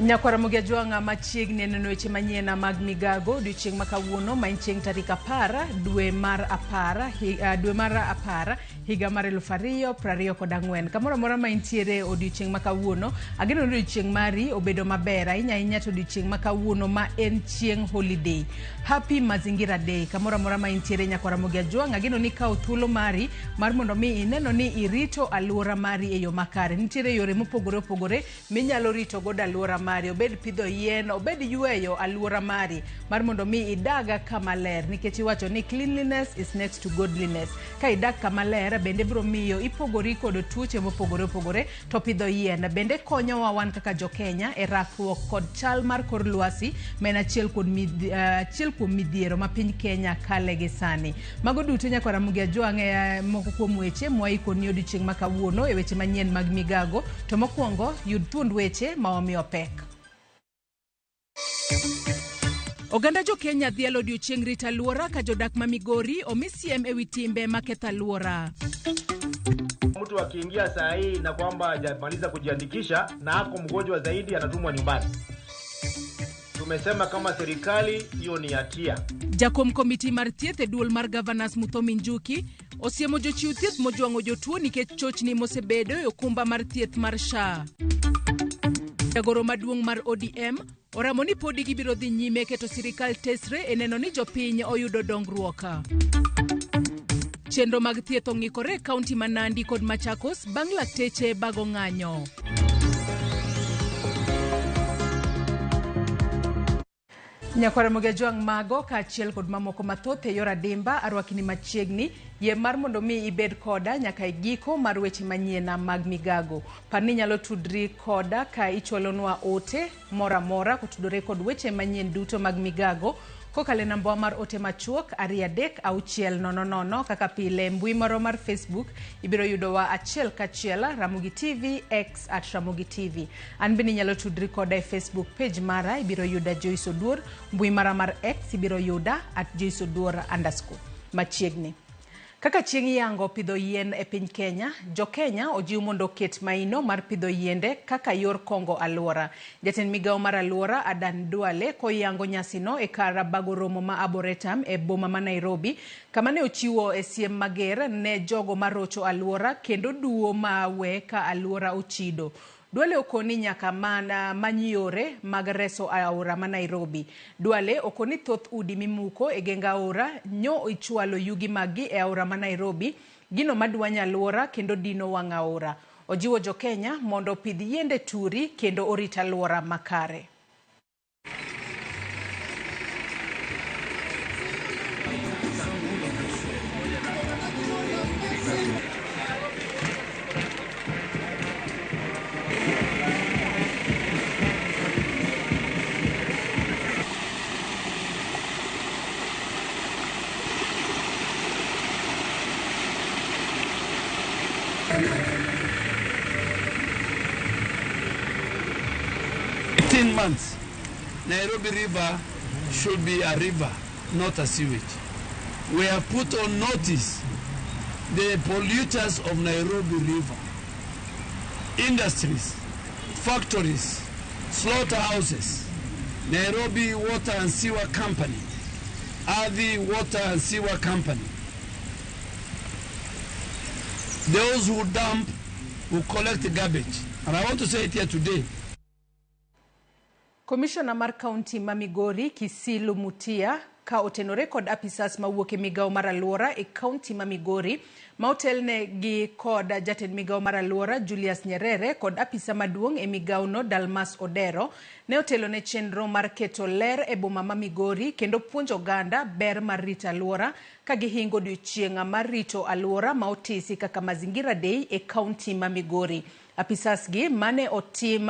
Nyakwara Ramogi Ajwang'a machiegni neno weche manyien mag migago odiochieng' ma kawuono ma en chieng' tarik 10 dwe mar 10 dwe mar 10 higa mar 2024. Kamoro amora ma intiere odiochieng' ma kawuono, ageno ni odiochieng' mari obedo maber ahinya ahinya to odiochieng' ma kawuono ma en chieng' holiday. Happy Mazingira Day. Kamoro amora ma intiere Nyakwara Ramogi Ajwang', ageno ni ikawo thuolo mari mar mondo mi ineno ni irito aluora mari e yo makare. Nitiere yore mopogore opogore minyalo rito godo aluora mari, obed pidho yien, obed yweyo aluora mari mar mondo mi idag kama ler, nikech iwacho ni cleanliness is next to godliness. Ka idak kama ler bende biro miyo ipogori kod tuoche mopogore opogore, to pidho yien bende konyowa wan kaka jo-Kenya e rakruok kod chal mar kor lwasi ma en achiel kuom achiel kuom midhiero ma piny Kenya kale gi sani. Mago duto Nyakwar Ramogi Ajwang' e moko kuom weche mwaikoni odiochieng' ma kawuono e weche manyien mag migago. To mokwongo yud thuond weche ma wamiyo pek. Oganda jo Kenya dhialo odiochieng' rito aluora ka jodak ma Migori omi siem ewi timbe maketho aluora. Mtu akiingia saa hii na kwamba hajamaliza kujiandikisha na ako mgonjwa zaidi, anatumwa nyumbani. Tumesema kama serikali hiyo ni hatia. Jakom komiti mar thieth e duol mar Governors Muthomi Njuki osiemo jochiw thieth mojwang'o jotuo nikech chochni mosebedo e okumba mar thieth mar SHA. Jagoro maduong' mar ODM oramo ni podi gibiro dhi nyime keto sirikal tesre e neno ni jopiny oyudo dongruok. Chenro mag thieth ong'ikore e kaunti ma Nandi kod Machakos bang' lakteche bago ng'anyo. Nyakwar Ramogi Ajwang' mago kaachiel kod mamoko mathoth e yor adimba arwakini machiegni yie mar mondo mi ibed koda nyaka e giko mar weche manyiena mag migago. Par ni inyalo tudri koda ka ichwalonwa ote moro amora kotudore kod weche manyien duto mag migago kokalo e nambawa mar ote machuok 23600. Kaka pile mbui marwa mar Facebook ibiro yudowa achiel kachiel Ramogi TV, X at Ramogi TV. An bende inyalo tudri koda e Facebook page mara, ibiro yuda Joyce Oduor. Mbui mara mar X ibiro yuda at Joyce Oduor underscore. Machiegni. Kaka chieng' yango pidho yien e piny Kenya, jo Kenya ojiw mondo oket maino mar pidho yiende kaka yor kongo aluora. Jatend migawo mar aluora Adan Duale koyango nyasino e kar bago romo ma Arboretum e boma ma Nairobi, kama ne ochiwo e siem mager ne jogo marocho aluora kendo duo ma we ka aluora ochido. Duale okoni nyaka many yore mag reso aora ma Nairobi. Duale okoni thoth udi mimuko e geng aora nyo ichwalo yugi maggi e aora ma Nairobi, gino madwanyo aluora kendo dino wang' aora. Ojiwo jo Kenya mondo opidh yiende turi kendo orit aluora makare. Months, Nairobi River should be a river, not a sewage. We have put on notice the polluters of Nairobi River, industries, factories, slaughterhouses, Nairobi Water and Sewer Company, Athi Water and Sewer Company. Those who dump, who collect garbage. And I want to say it here today. Commissioner mar kaunti ma Migori Kisilu Mutia ka otenore kod apisas mawuok e migawo mar aluora e kaunti ma Migori ma otelne gi kod jatend migawo mar aluora Julius Nyerere kod apisa maduong' e migawo no Dalmas Odero ne otelo ne chenro mar keto ler e boma ma Migori kendo puonjo oganda ber mar rito aluora ka gihingo odiochieng' mar rito aluora ma otisi kaka Mazingira Day e kaunti ma Migori. Apisas gi mane otim,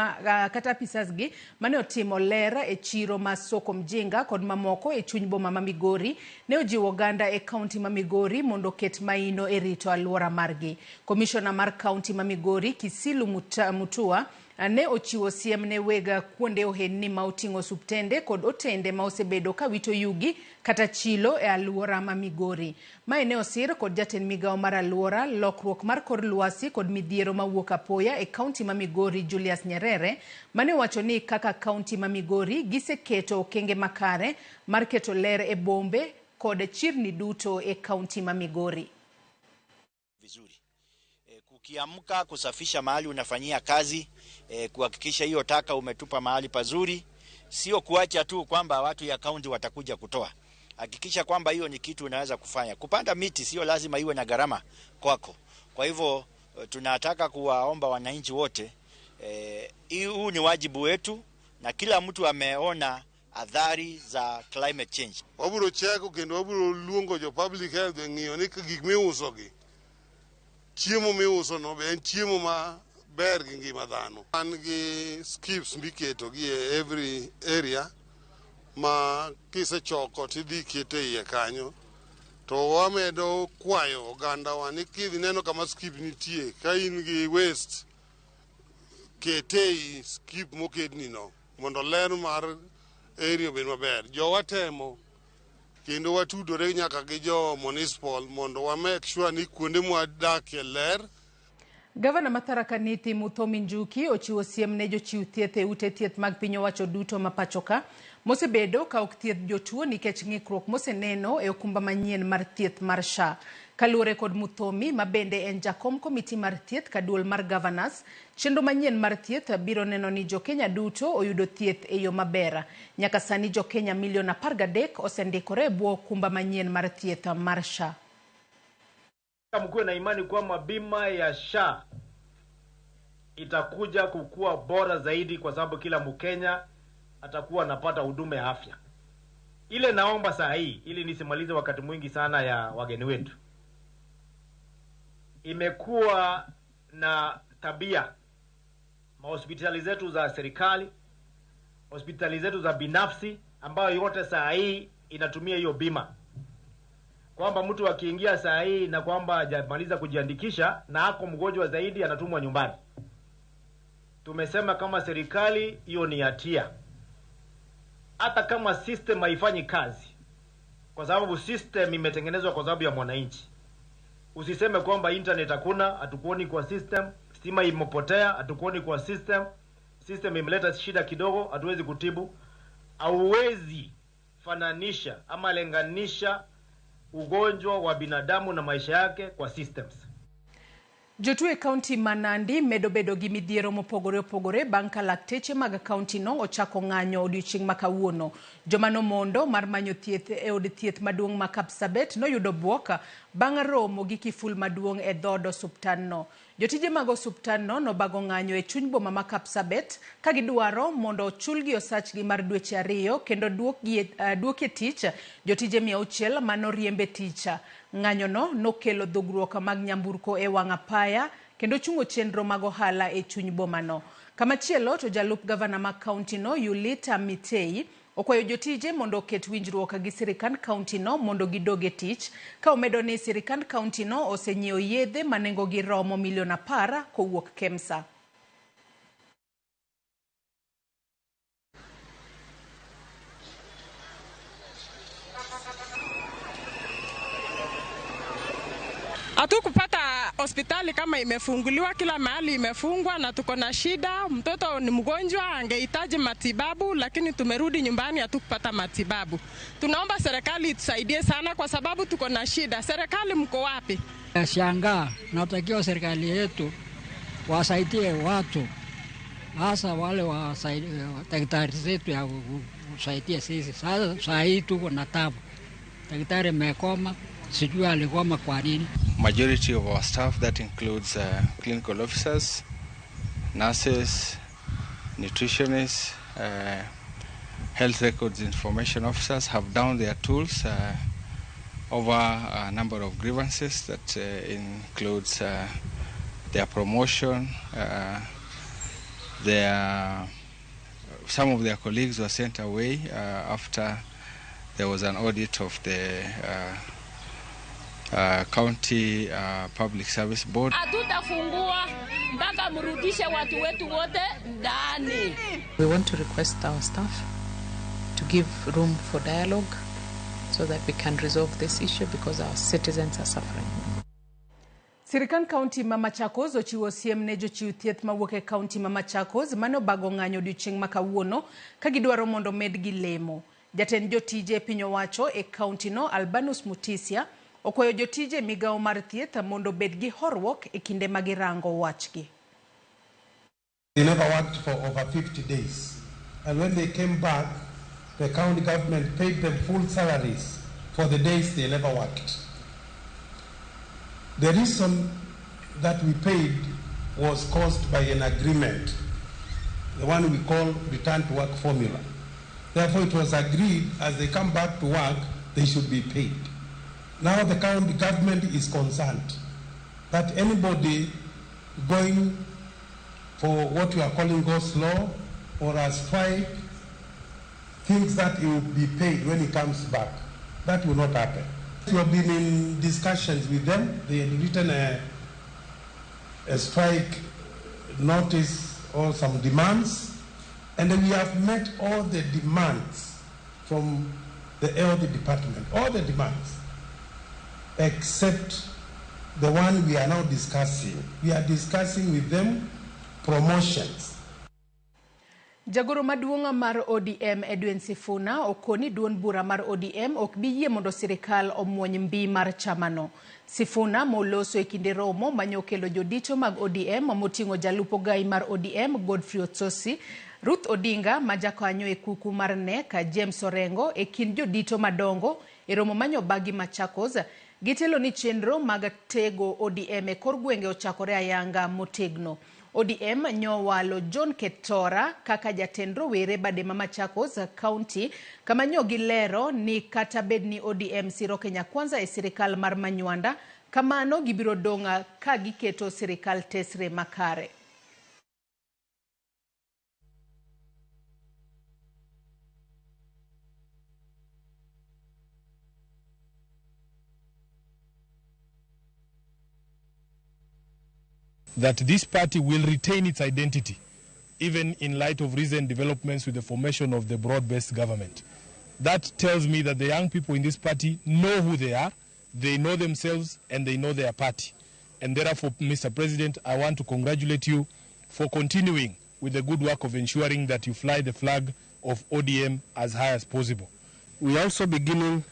kata apisas gi mane otimo ler e chiro ma Soko Mjinga kod mamoko e chuny boma ma Migori ne ojiwo oganda e kaunti ma Migori mondo oket maino e rito aluora margi. Komishona mar kaunti ma Migori Kisilu Mutua ne ochiwo siem ne weg kuonde ohendni ma oting'o osuptende kod otende ma osebedo ka wito yugi kata chilo e alwora ma Migori. Mae ne osir kod jatend migawo mar alwora, lokruok mar kor lwasi kod midhiero mawuok apoya e kaunti ma Migori Julius Nyerere, mane owacho ni kaka kaunti ma Migori giseketo okenge makare mar keto ler e bombe kod chirni duto e kaunti ma Migori. Vizuri. Kukiamka kusafisha mahali unafanyia kazi, kuhakikisha hiyo taka umetupa mahali pazuri, sio kuacha tu kwamba watu ya kaunti watakuja kutoa. Hakikisha kwamba hiyo ni kitu unaweza kufanya. Kupanda miti sio lazima iwe na gharama kwako. Kwa hivyo tunataka kuwaomba wananchi wote, huu ni wajibu wetu na kila mtu ameona athari za climate change. Wabiro cheko kendo wabiro luongo jo public health e ng'iyo ni gik miuso gi, chiemo miuso no be en chiemo ma ber gi ngima dhano. An gi skips miketo gi e every area ma kisechoko tidhi kete iye kanyo. To wamedo kwayo oganda wa ni kidhi neno kama skip nitie, ka in gi waste, kete ei skip moketni no mondo ler mar area obed maber. Jowa temo kendo watudore nyaka gi jo municipal mondo wa make sure ni kuonde mwadakie ler. Gavana ma Tharaka Nithi Muthomi Njuki ochiwo siem ne jochiw thieth e ute thieth mag piny owacho duto ma pachoka mosebedo ka ok thiedh jotuo nikech ng'ikruok moseneno e okumba manyien mar thieth mar SHA. Kaluwore kod Muthomi, ma bende en jakom komiti mar thieth ka duol mar Governors, chenro manyien mar thieth biro neno ni jokenya duto oyudo thieth e yo maber. Nyaka sani jokenya milion 13 osendikore e bwo okumba manyien mar thieth mar SHA. Mkuwe na imani kwamba bima ya SHA itakuja kukua bora zaidi kwa sababu kila Mkenya atakuwa anapata huduma ya afya. Ile naomba saa hii, ili nisimalize wakati mwingi sana ya wageni wetu. Imekuwa na tabia mahospitali zetu za serikali, hospitali zetu za binafsi, ambayo yote saa hii inatumia hiyo bima, kwamba mtu akiingia saa hii na kwamba hajamaliza kujiandikisha na ako mgonjwa zaidi anatumwa nyumbani. Tumesema kama serikali hiyo ni hatia, hata kama system haifanyi kazi, kwa sababu system imetengenezwa kwa sababu ya mwananchi. Usiseme kwamba internet hakuna, hatukuoni kwa system, stima imepotea, hatukuoni kwa system, system imeleta shida kidogo, hatuwezi kutibu. Hauwezi fananisha ama lenganisha ugonjwa wa binadamu na maisha yake kwa systems. Jotuo e kaunti ma Nandi medo bedo gi midhiero mopogore opogore bang' ka lakteche mag kaunti no ochako ng'anyo odiochieng' ma kawuono. Joma nomondo mar manyo thieth e od thieth maduong' ma Kapsabet noyudo bwok bang' romo gi kiful maduong' e dhood osuptandno. Jotije mag osuptandno nobago ng'anyo e chuny boma ma Kapsabet ka gidwaro mondo ochulgi osachgi mar dweche 2 kendo duokie tich jotije 600 manoriembe tich. Ng'anyono nokelo dhugruok mag nyamburko e wang' apaya kendo chungo chenro mag ohala e chuny bomano. Kamachielo to jalup gavana ma kaunti no Yulita Mitei okwayo jotije mondo oket winjruok gi sirikand kaunti no mondo gidog e tich, ka omedo ni sirikand kaunti no osenyiewo yedhe ma nengogi romo milion 10 kowuok Kemsa. Hatukupata hospitali kama imefunguliwa, kila mahali imefungwa na tuko na shida. Mtoto ni mgonjwa, angehitaji matibabu, lakini tumerudi nyumbani hatukupata matibabu. Tunaomba serikali itusaidie sana kwa sababu tuko na shida. Serikali mko wapi? Shangaa, natakiwa serikali yetu wasaidie watu, hasa wale wa daktari zetu ya kusaidia sisi. Sasa hii tuko na tabu. Daktari amekoma, sijui alikoma kwa nini. Majority of our staff, that includes clinical officers, nurses, nutritionists, health records information officers, have downed their tools over a number of grievances that includes their promotion, some of their colleagues were sent away after there was an audit of the County Public Service Board. Hatutafungua mpaka mrudishe watu wetu wote ndani. We want to request our staff to give room for dialogue so that we can resolve this issue because our citizens are suffering. Sirikand kaunti ma Machakos ochiwo siem ne jochiw thieth mawuok e kaunti ma Machakos mane obago ng'anyo odiochieng' ma kawuono ka gidwaro mondo medgi lemo. Jatend jotije e piny owacho e kaunti no Albanus Mutisia okwayo jotije e migawo mar thieth mondo obed gi horuok e kinde ma girango wachgi. They never worked for over 50 days. And when they came back, the county government paid them full salaries for the days they never worked. The reason that we paid was caused by an agreement, the one we call return to work formula. Therefore, it was agreed as they come back to work, they should be paid. Now the county government is concerned that anybody going for what we are calling go slow or a strike thinks that he will be paid when he comes back. That will not happen. We have been in discussions with them. They had written a strike notice or some demands, and we have met all the demands from the health department, all the demands, except the one we are now discussing. We are discussing with them promotions. Jagoro maduong' mar ODM Edwin Sifuna okoni duond bura mar ODM ok bi yie mondo sirikal omuony mbi mar chamano. Sifuna moloso e kinde romo mane okelo jodito mag ODM moting'o jalup ogai mar ODM Godfrey Osotsi, Ruth Odinga ma jakanyo e kuku mar NEC James Orengo e kind jodito madongo e romo mane obagi Machakos. Gitelo ni chenro mag tego ODM e kor gwenge ochakore ayanga motegno. ODM nyowalo John Ketora kaka jatend rowere bade ma Machakos County kama nyo gilero ni kata bed ni ODM siro Kenya Kwanza e sirikal mar Manywanda, kamano gibiro dong' ka giketo sirikal tesre makare. That this party will retain its identity, even in light of recent developments with the formation of the broad-based government. That tells me that the young people in this party know who they are, they know themselves, and they know their party. And therefore, Mr. President, I want to congratulate you for continuing with the good work of ensuring that you fly the flag of ODM as high as possible. We are also beginning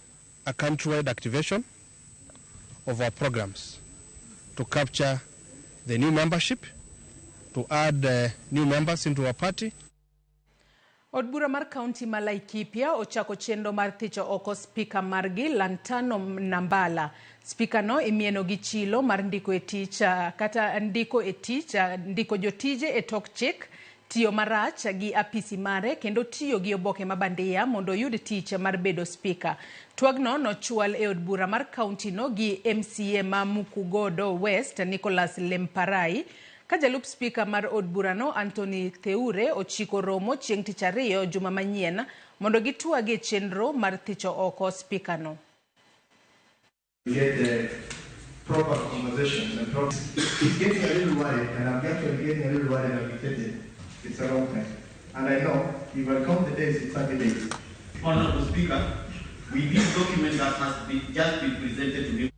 a countrywide activation of our programs to capture the new membership, to add new members into our party. Od bura mar kaunti ma Laikipia ochako chenro mar thicho oko spika margi Lantano Nambala. Spika no imieno gi chilo mar ndiko e tich kata ndiko e tich ndiko jotije e tok chik, tiyo marach gi apisi mare kendo tiyo gi oboke mabandia mondo oyud tich mar bedo spika. Twagno nochwal e od bura mar kaunti no gi MCA ma Mukugodo West Nicholas Lemparai. Ka jalup spika mar od burano Anthony Theure ochiko romo chieng' tich ariyo juma manyien mondo gitwag e chenro mar thicho oko spika no. We get the proper conversations and proper... It's getting a little worried, and I'm actually getting a little worried and irritated. It's a long time. And I know, if I count the days, it's 30 days. Honorable Speaker, with this document that has been, just been presented to me.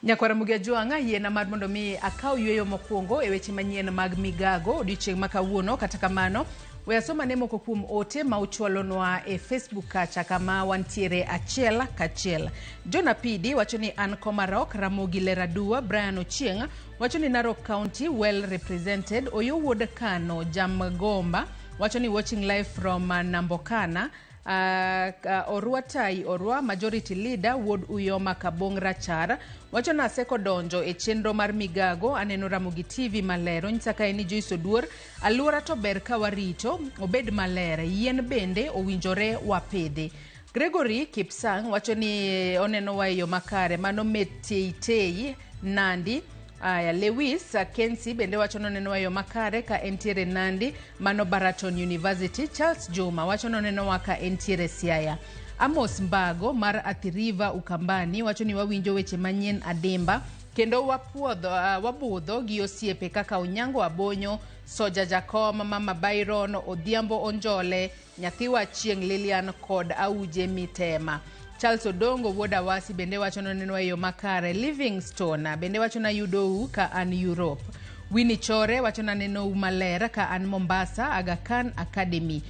Nyakwara Mugia Jwang'a yiena mar mondo mi akaw yweyo mokwongo e weche manyien mag migago odiochieng' ma kawuono. Kata kamano, we asoma ne moko kuom ote ma uchwalonwa e Facebook kacha kama wantiere achiel kachiel. John Apidi wacho ni an Komarok, Ramogi Leradua. Brian Ochieng' wacho ni Narok County well represented. Oyo Wuod Kano Jamgomba wacho ni watching live from Nambokana. Orwa Tai Orwa, majority leader Wuod Uyoma Kabong Rachar wacho na aseko donjo e chenro mar migago, aneno Ramogi TV maler. Onyisa kae ni Joyce Oduor, aluora to ber ka warito obed maler, yien bende owinjore wapidhi. Gregory Kipsang wacho ni oneno wa e yo makare, mano Meteitei Nandi. Aya, Lewis Kensi bende wacho noneno wa yo makare ka entiere Nandi, mano Baraton University. Charles Juma wacho noneno wa ka entiere Siaya. Amos Mbago mar Athi River Ukambani wacho ni wawinjo weche manyien adimba kendo wapuodho, wabudho gi osiepe kaka Onyango Abonyo, Soja Jakom, Mama Byron, Odhiambo Onjole, nyathiwa Chieng' Lilian kod Auje Mitema. Charles Odongo wuod Awasi bende wacho nonenwa e yo makare. Livingstone bende wacho nayudou ka an Europe. Winnie Chore wacho nanenou maler ka an Mombasa, Aga Khan Academy.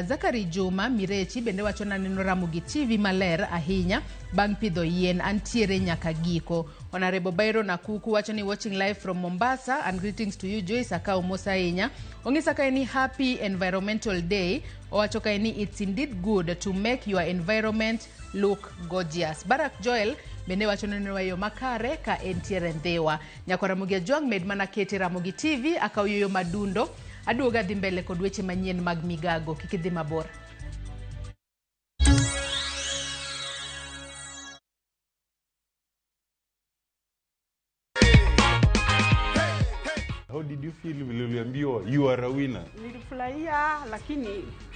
Zakari Juma Mirechi bende wacho naneno Ramogi TV maler ahinya bang' pidho yien antiere nyaka giko. Honorable Byron Akuku wacho ni watching live from Mombasa and greetings to you Joyce Akau mos ahinya. Ong'isa kae ni happy environmental day. Owacho kae ni it's indeed good to make your environment look gorgeous. Barak Joel bende wacho nenwa yo makare ka entiere Ndhiwa. Nyakwa Ramogi Ajwang' med mana kete Ramogi TV akaw yoyo madundo aduoga dhi mbele kod weche manyien mag migago. Kik idhi mabor. How did you feel vile uliambiwa you are a winner? Nilifurahia, lakini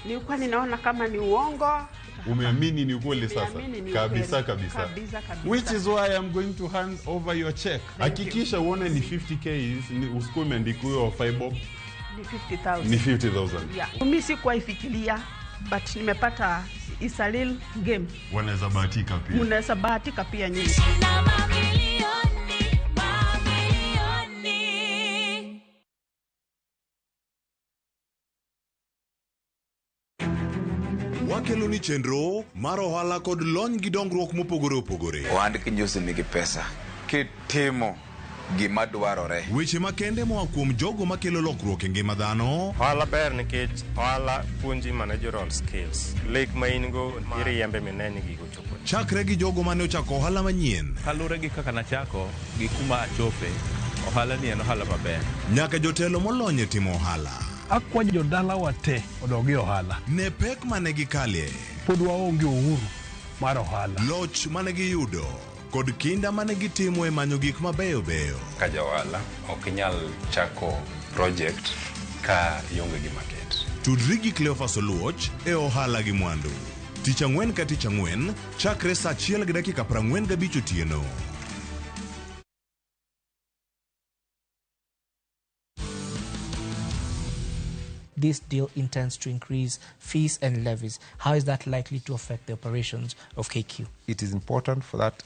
nilikuwa ninaona kama ni uongo. Umeamini ni ukweli sasa? Nimeamini ni Kabisa, ukweli. kabisa. Kabisa, kabisa. Which is why I'm going to hand over your check. Thank you. Hakikisha uone ni 50k, ni usikuwe umeandika huyo 5 bob. Ni 50,000. Ni 50,000. Yeah. Mimi sikuwahi fikiria, but nimepata, it's a real game. Wanaweza bahatika pia. Unaweza bahatika pia nyinyi. Wakelo ni chenro mar ohala kod lony gi dongruok mopogore opogore. Ohand kinjusi nigi pesa kitimo gima dwarore. Weche makende moa kuom jogo makelo lokruok e ngima dhano. Ohala ber nikech ohala puonji managerial skills. Lek ma in go iriembe mine ni gigo chopo. Chakre gi jogo mane ochako ohala manyien. Kaluwore gi kaka nachako gi kuma achope, ohala ni en ohala maber. Nyaka jotelo molony e timo ohala. Akwayo jodalawa te odog e ohala. Ne pek mane gikalie. Pod waonge uhuru mar ohala. Loch mane giyudo kod kinda mane gitimo e manyo gik mabeyo beyo. Ka ja ohala ok inyal chako project ka ionge gi market. Tudri gi Cleophas Oluoch e ohala gi mwandu. Tich ang'wen ka tich ang'wen, chakre saa 1:45 otieno. This deal intends to increase fees and levies. How is that likely to affect the operations of KQ? It is important for that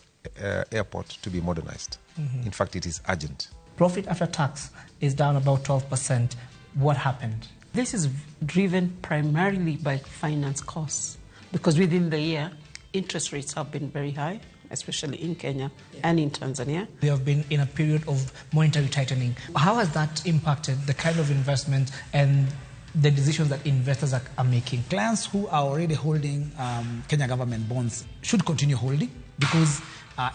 airport to be modernized. In fact, it is urgent. Profit after tax is down about 12%. What happened? This is driven primarily by finance costs because within the year, interest rates have been very high, especially in Kenya and in Tanzania. We have been in a period of monetary tightening. How has that impacted the kind of investment and the decisions that investors are making? Clients who are already holding Kenya government bonds should continue holding because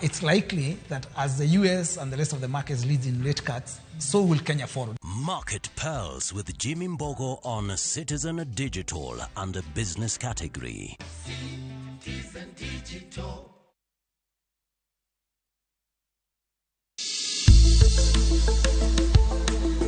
it's likely that as the US and the rest of the markets leads in rate cuts, so will Kenya follow. Market Pearls with Jimmy Mbogo on Citizen Digital under business category. Citizen Digital.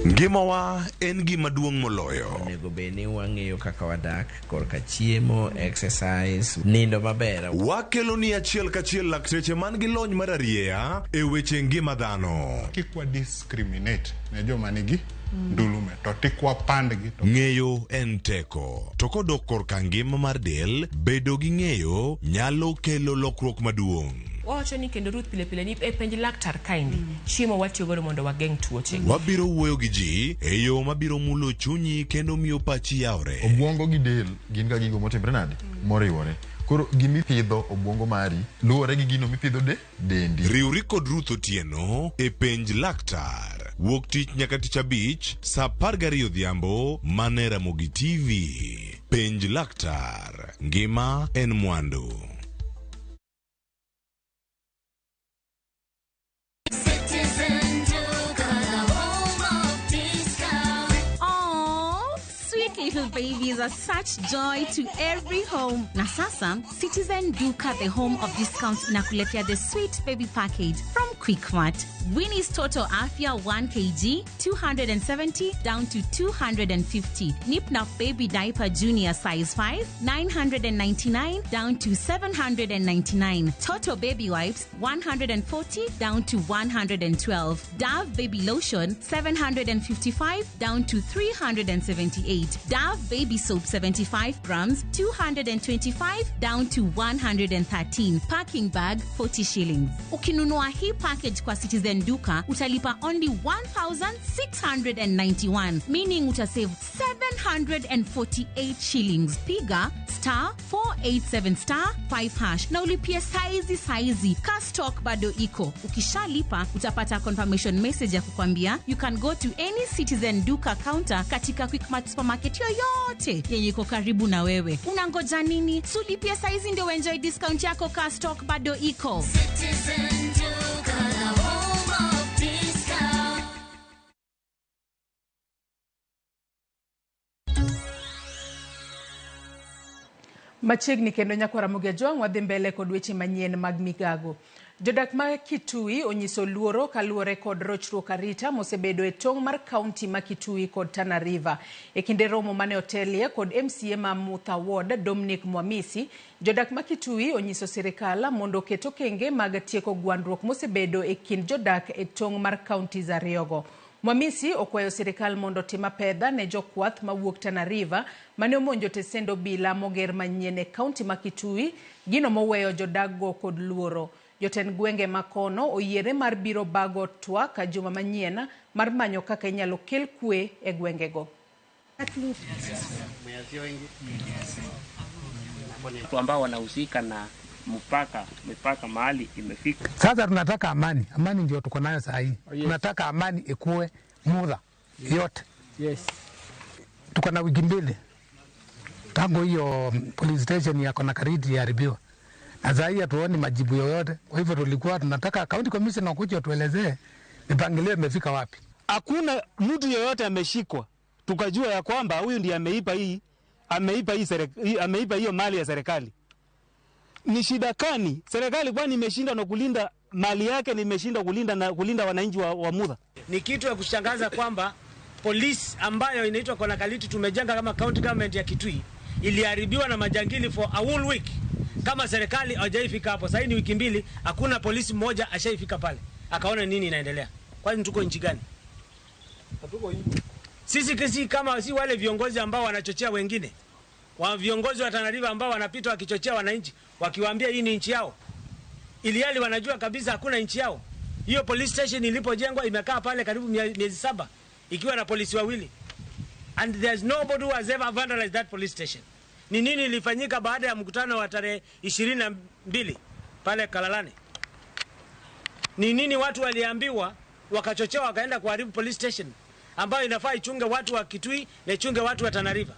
Ngimawa en gima duong' moloyo. Onego bed ni wang'eyo kaka wadak korka chiemo, exercise, nindo maber. Wakelo ni achiel kachiel lakteche man gi lony mar arieya e weche ngima dhano. Kik wa discriminate ne joma nigi ndulume to tik wapandgi. Ng'eyo en teko. To kodok korka ngima mar del, bedo gi ng'eyo nyalo kelo lokruok maduong'. Wawacho ni kendo Ruth pile pile ni e penj laktar kaendi chiemo watiyo godo mondo wageng' tuoche. Wabiro wuoyo gi ji e yo mabiro mulo chunyi kendo miyo pachi yawre. Obwongo gi del gin ga gigo motimre nade? Moriwore. Koro gimipidho obwongo mari luwore gi gino mipidho de dendi. Riwri kod Ruth Otieno e penj laktar. Wuok tich nyaka tich abich saa 12 odhiambo mane Ramogi TV. Penj laktar. Ngima en mwandu. Little babies are such joy to every home. Na sasa, Citizen Duka, the home of discounts, inakuletea the Sweet Baby Package from Quickmart. Winnie's Total Afya 1 kg 270 down to 250. Nipnap Baby Diaper Junior size 5 999 down to 799. Toto Baby Wipes 140 down to 112. Dove Baby Lotion 755 down to 378. Dove Baby Soap 75 grams 225 down to 113. Parking bag 40 shillings. Ukinunua hii package kwa Citizen Duka utalipa only 1691, meaning utasave 748 shillings. Piga star 487 star 5 hash na ulipie saizi saizi. Ka stock bado iko. Ukishalipa utapata confirmation message ya kukwambia you can go to any Citizen Duka counter katika Quickmart supermarket yoyote yenye iko karibu na wewe. Unangoja nini? Sulipie saizi ndio enjoy discount yako. Ka stock bado iko. Citizen Duka, the home of discount. Machiegni kendo nyakwara Ramogi Ajwang' wadhi mbele kod weche manyien mag migago. Jodak ma Kitui onyiso luoro kaluwore kod rochruok arita mosebedo e tong' mar kaunti ma Kitui kod Tana River. E kinde romo mane otelie kod MCA ma Mutha Ward Dominic Mwamisi, jodak ma Kitui onyiso sirikal mondo oket okenge mag tieko gwandruok mosebedo e kind jodak e tong' mar kauntis ariyogo. Mwamisi okwayo sirikal mondo otim apedha ne jokwath mawuok Tana River mane omonjo tesend obila moger manyien e kaunti ma Kitui, gino moweyo jodakgo kod luoro. Jotend gwenge makono oyiere mar biro bago twak juma manyien mar manyo kaka inyalo kel kwe e gwengego. Watu ambao wanahusika na mipaka mahali imefika. Sasa tunataka amani, amani ndio tuko nayo saa hii. Oh, yes. Tunataka amani ikue muda yote. Yes. Tuko na wiki mbili tangu hiyo police station ya Konakariti iharibiwa, na saa hii hatuoni majibu yoyote. Kwa hivyo tulikuwa tunataka county commissioner kuja tuelezee mipangilio imefika wapi. Hakuna mtu yeyote ameshikwa tukajua ya kwamba huyu ndiye ameipa hiyo mali ya serikali. Ni shida kani serikali kwani imeshinda na kulinda mali yake, nimeshinda kulinda na kulinda wananchi wa Mutha? Ni kitu ya kushangaza kwamba polisi ambayo inaitwa Konakaliti tumejenga kama county government ya Kitui iliharibiwa na majangili for a whole week. Kama serikali hawajaifika hapo, sasa ni wiki mbili, hakuna polisi mmoja ashaifika pale akaona nini inaendelea. Kwani tuko nchi gani? Hatuko hivi. Sisi kisi kama si wale viongozi ambao wanachochea wengine, wa viongozi wa Tana River ambao wanapita wakichochea wananchi wakiwaambia hii ni nchi yao, ilihali wanajua kabisa hakuna nchi yao. Hiyo police station ilipojengwa imekaa pale karibu miezi 7 ikiwa na polisi wawili, and there's nobody who has ever vandalized that police station. Ni nini ilifanyika baada ya mkutano wa tarehe 22 pale Kalalani? Ni nini watu waliambiwa wakachochewa wakaenda kuharibu police station ambayo inafaa ichunge watu wa Kitui na ichunge watu wa Tana River?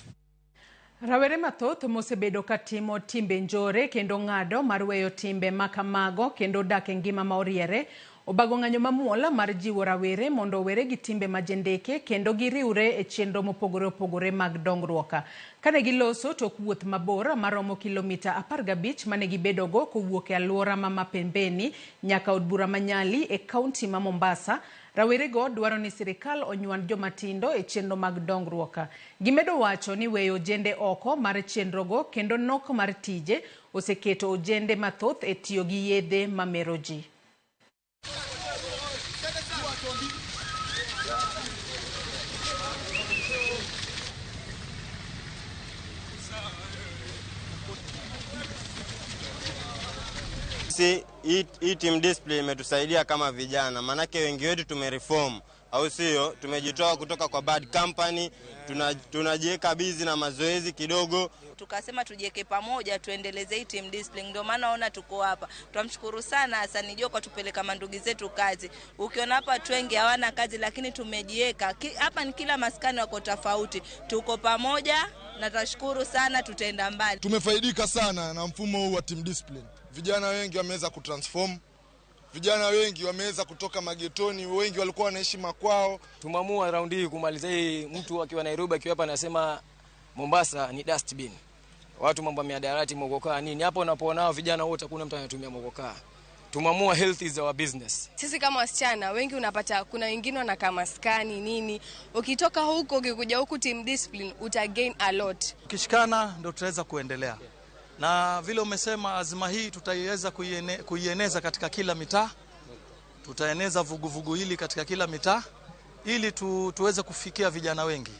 Rawere mathoth mosebedo katimo timbe njore kendo ng'ado mar weyo timbe makamago kendo dak e ngima ma oriere obago ng'anyo mamuol mar jiwo rawere mondo owere gi timbe majendeke kendo giriwre e chenro mopogore opogore mag dongruok. Kane giloso tok wuoth mabor maromo kilomita 15 mane gibedogo kowuok e alwora ma Mapembeni nyaka od bura ma Nyali e kaunti ma Mombasa, rawerego dwaro ni sirikal onyuand jomatindo e chenro mag dongruok. Gimedo wacho ni weyo ojende oko mar chenrogo kendo nok mar tije oseketo ojende mathoth e tiyo gi yedhe mamero ji. Si hii team display imetusaidia kama vijana, manake wengi wetu tumereform, au sio? Tumejitoa kutoka kwa bad company, tunajiweka busy na mazoezi kidogo. Tukasema tujiweke pamoja tuendeleze hii team discipline, ndio maana ona tuko hapa. Tunamshukuru sana Hassan Joho kwa tupeleka mandugu zetu kazi. Ukiona hapa watu wengi hawana kazi, lakini tumejiweka hapa, ni kila maskani wako tofauti, tuko pamoja na tunashukuru sana, tutaenda mbali. Tumefaidika sana na mfumo huu wa team discipline. Vijana wengi wameweza kutransform, vijana wengi wameweza kutoka magetoni, wengi walikuwa wanaishi makwao. Tumeamua round hii kumaliza hii, mtu akiwa Nairobi akiwa hapa anasema Mombasa ni dustbin. Watu mambo ya miadarati mogokaa nini. Hapo unapoona vijana wote hakuna mtu anatumia mogokaa. Tumeamua health is our business. Sisi kama wasichana wengi unapata kuna wengine wanakaa maskani nini, ukitoka huko ukikuja huku team discipline uta gain a lot. Ukishikana ndio tutaweza kuendelea, na vile umesema azma hii tutaiweza kuieneza katika kila mitaa. Tutaeneza vuguvugu hili katika kila mitaa ili tuweze kufikia vijana wengi.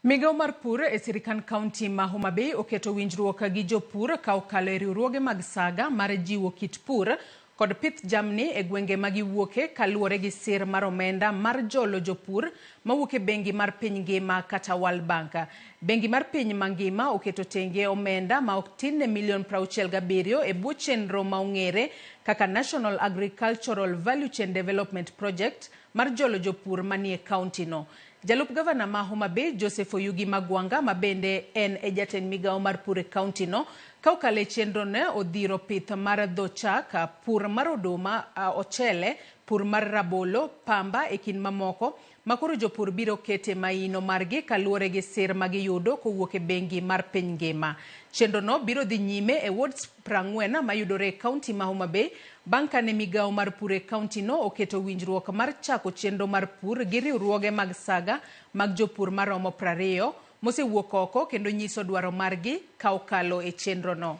Migawo mar pur e sirkand kaunti ma Homa Bay oketo winjruok gi jopur ka okalo e riwruoge mag saga mar jiwo kit pur kod pith jamni e gwenge ma giwuoke kaluwore gi sir mar omenda mar jolo jopur mawuok e bengi mar piny ngima kata World Bank. Bengi mar piny mangima oketo tenge omenda ma ok tin ne milion 67 e bwo chenro ma ong'ere kaka National Agricultural Value Chain Development Project mar jolo jopur manie kaunti no. Jalup gavana ma Homa Bay Joseph Oyugi Magwanga ma bende en e jatend migawo mar pur e kaunti no ka okalo e chenro ne odhiro pith mar dho chak, pur mar oduma, ochele, pur mar rabolo, pamba e kind mamoko ma koro jopur biro kete maino margi kaluwore gi sir ma giyudo kowuok e bengi mar piny ngima. Chenro no biro dhi nyime e wards 40 mayudore e kaunti ma Homa Bay bang' kane migawo mar pur e kaunti no oketo winjruok mar chako chenro mar pur gi riwruoge mag saga mag jopur maromo 20 mosewuok oko kendo nyiso dwaro margi ka okalo e chenro no.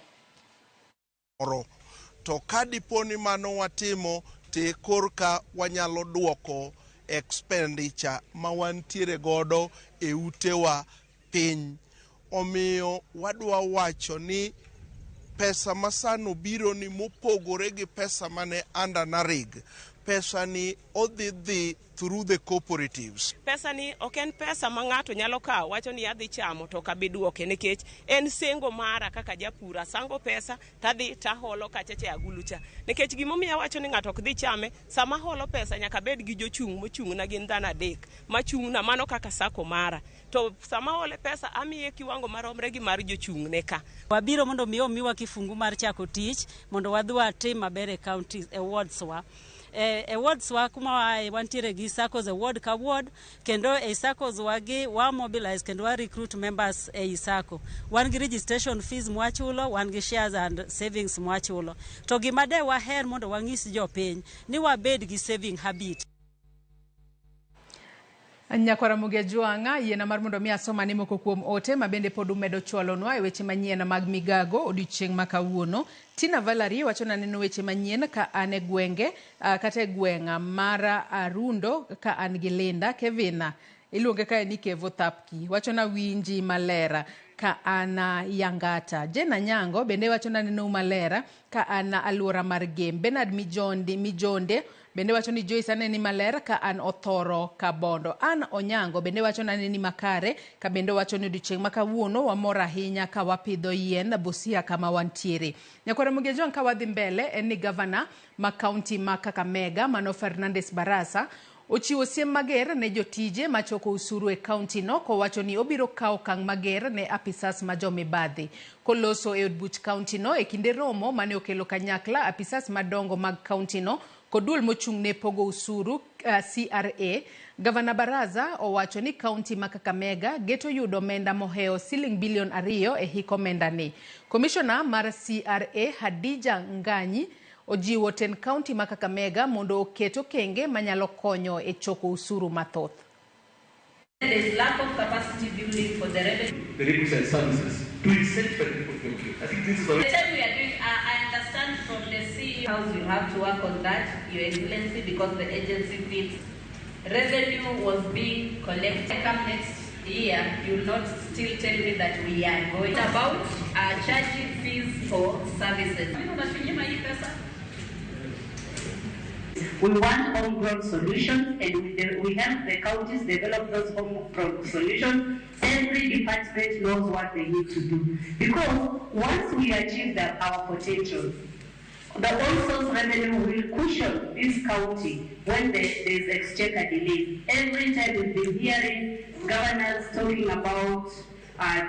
To ka dipo ni mano watimo te korka wanyalo duoko expenditure ma wantiere godo e utewa piny. Omiyo wadwa wacho ni pesa masano biro ni mopogore gi pesa mane under NARIG. Pesa ni odhi dhi through the cooperatives. Pesa ni ok en pesa ma ng'ato nyalo kawo wacho ni adhi chamo to ok abi duoke nikech en sengo mara kaka japur asango pesa tadhi taholo kachacha e agulu cha. Nikech gimomiyo awacho ni ng'ato ok dhi chame, sama holo pesa nyaka bed gi jochung' mochung'na gin dhano adek machung'na mano kaka sako mara. To sama hole pesa amiye kiwango maromre gi mar jochung'ne ka. Wabiro mondo mi omiwa kifungu mar chako tich mondo wadhi watim maber e counties, e wards wa. E wards wa kuma waaye wantiere gi SACCOs e ward ka ward, kendo e SACCOs wagi wa mobilize kendo wa recruit members e SACCO. Wan gi registration fees mwachulo, wan gi shares and savings mwachulo. To gima de waher mondo wang'is jopiny ni wabed gi saving habit. Nyakwara Ramogi Ajwang'a, yiena mar mondo mi asomani moko kuom ote ma bende pod umedo chwalonwa e weche manyien mag migago odiochieng' ma kawuono. Tina Valerie wacho ni aneno weche manyien ka an e gwenge kata e gweng'a mar Arundo ka an gi Linda. Kevin iluonge kae ni Kevo Thapki wacho na winji malera ka an Yangata. Jena Nyango bende wacho na aneno malera ka an aluora mar Gem. Bernard Mijonde bende wacho ni Joyce aneni maler ka an Othoro Kabondo. An Onyango bende wacho ni aneni makare ka bende wacho ni odiochieng' ma kawuono wamor ahinya ka wapidho yien Busia kama wantiere. Nyakwara Ramogi Ajwang' ka wadhi mbele en ni gavana ma kaunti ma Kakamega mano Fernandes Barasa ochiwo siem mager ne jotije machoko usuru e kaunti no kowacho ni obiro kawo okang' mager ne apisas ma jomibadhi. Koloso e od buch kaunti no e kinde romo mane okelo kanyakla apisas madongo mag kaunti no kod duol mochung' ne pogo usuru CRA, Gavana Baraza owacho ni kaunti ma Kakamega geto yudo omenda mohewo siling bilion 2 e hik omenda ni. Komishona mar CRA Hadija Nganyi ojiwo ten kaunti ma Kakamega mondo oket okenge manyalo konyo e choko usuru mathoth. There is lack of capacity building for the revenue. The requisite services to incentivize people to compute. I think this is the time we are doing. I understand from the CEO house you have to work on that, Your Excellency, because the agency feels revenue was being collected. Come next year, you will not still tell me that we are going about charging fees for services. We want homegrown solutions, and we help the counties develop those homegrown solutions. Every department knows what they need to do. Because once we achieve our potential, the own source revenue will cushion this county when there is exchequer delay. Every time we've been hearing governors talking about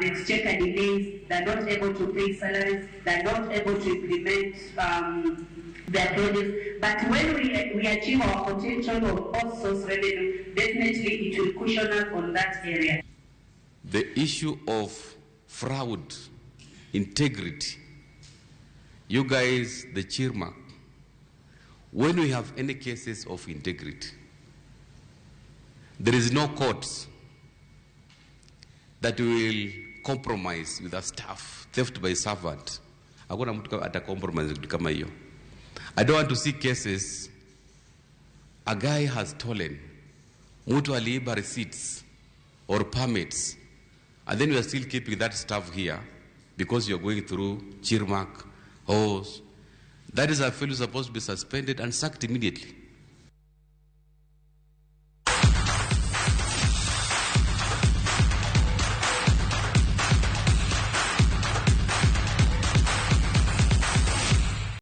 the exchequer delays, they're not able to pay salaries, they're not able to implement their projects. But when we achieve our potential of own source revenue, definitely it will cushion us on that area. The issue of fraud, integrity, you guys, the Chirma, When we have any cases of integrity, there is no court that will compromise with a staff, theft by servant. Hakuna mtu ata compromise kitu kama hiyo. I don't want to see cases a guy has stolen, mtu aliiba receipts or permits, and then we are still keeping that stuff here because you are going through Chirmak, hose. That is a fellow supposed to be suspended and sacked immediately.